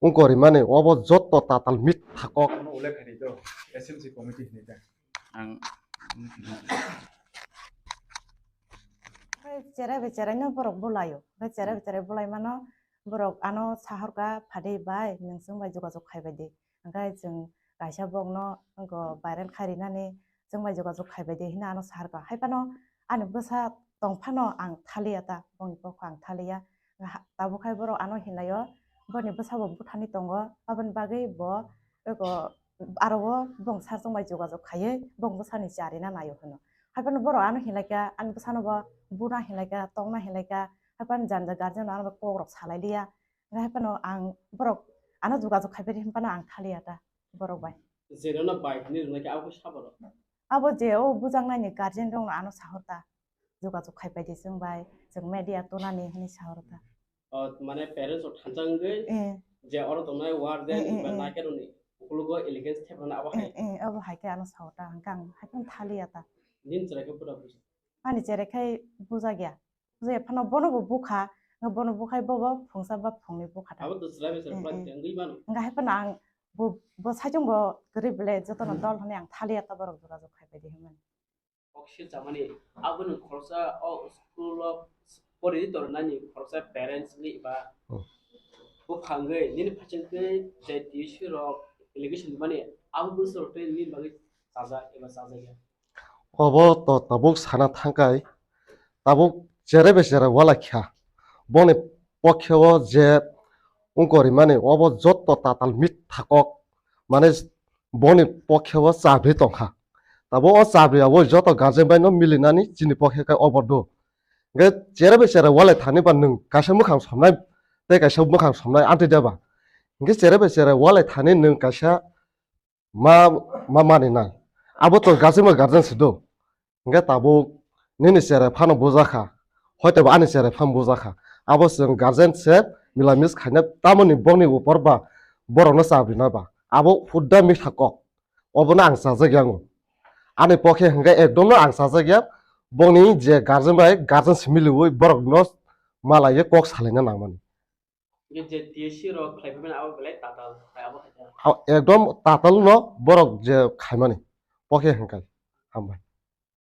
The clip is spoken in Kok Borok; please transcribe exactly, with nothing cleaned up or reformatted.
wngkha rimani obo jotto tatal mitha kok. Ano ulle khaidi to, S M C committee hinwi ta. Ang Omohai cherai bai cherai no borok bulaio. Omohai cherai bai cherai bulai mano borok ano sahorka phadi bai nwng chwng bai jogajog khai bai di. Hwnkhe chwng kaisa bokno wngkha viral khai rinani chwng bai jogajog khai bai di hwnwi ano sahorka. Hai phano ani bwsa tong phano ang thaliya ta, bongni bokha ang thaliya. Ha, tabuk hai borok ano hinlaio, boni bwsabo buthani tongo, aboni bagwi bo eko aro o bong sar chwng bai jogajog khaiwi bong bwsani charina naio hwno. Hai phano borok ano hinlaikha, ani bwsano bo buna hinlaikha, tongna hinlaikha, hai phano jani jani guardian ano kok rok salai liya. Hai phano ang borok ano jogajog khaibai di, hai phano ang thaliya ta borok bai. Jereno bai hinwi rwnai khe abo khe sabo rok? Abo je o bujaknaini guardian rokno ano sahor ta. Jogajog khai pai di chwng bai, chwng media tunani hwnwi sahor ta. O, mane parents rok thansa wngwi Eh, je oro tongnai warden Eh, eh, ba eh. Naikhe rokni ukulugo elegance thepana abo hai. Eh, eh, abo hai khe ano sahor ta, hwnkhe ang hai phano thaliya ta. Nini cherai khe buda buji. Ani cherai khai bujakya. Bujaya phano bono bo bukha, bono bukhai bobo phungsa ba phungni bukha ta. Abo to chwrai bai chwrai Eh, plan eh. Wngwi mano. Hwnkhe hai phano ang bo, bo saichung bo kwrwi belai jotono dol hwnwi ang thaliya ta borok jogajog khai pai di hwnmani. Kok sir chamani, abo nwng khoroksa o school o pori di tongnani khoroksa parents ni ba Hmm. buphang wngwi nini phaching khe je T U C rok allegation mani abo bwswk rok tei nini bagwi chajak eba chajakya. Obo to tabuk sana thangkai, tabuk cherai bai cherai walai kha. Boni pokhe o je wngkha rimani obo jotto tatal mitha kok, mane boni pokhe o chabri tongkha. Tabuk o chabri abo joto guardian bai no milinani chini pokhe kai obo do. Hwnkhe cherai bai cherai walai thani ba nwng kaisa mwkhang somnai tei kaisa mwkhang somnai amtwi da ba? Hwnkhe cherai bai cherai walai thani nwng kaisa ma, ma mani nai. Abo to guardian bai guardian se do. Hwnkhe tabuk nini cherai phano bujakha, hoito ba ani cherai phano bujakha. Abo chwng guardian se milamis khaina tamoni bongni upor ba borokno chabri na ba. Abo hudda mitha kok. Obono ang chajak yango. Ani pokhe hwnkhe ekdom no ang chajak ya. Bongni je guardian bai guardian se miliwi borokno malaiwi kok salaina nangmani. Hwnkhe je T S C rok khlai phaimani abo belai tatal, hai abo hai ta. Ha, ekdom tatal no borok je khaimani. Pokhe hwnkhe. Hambai.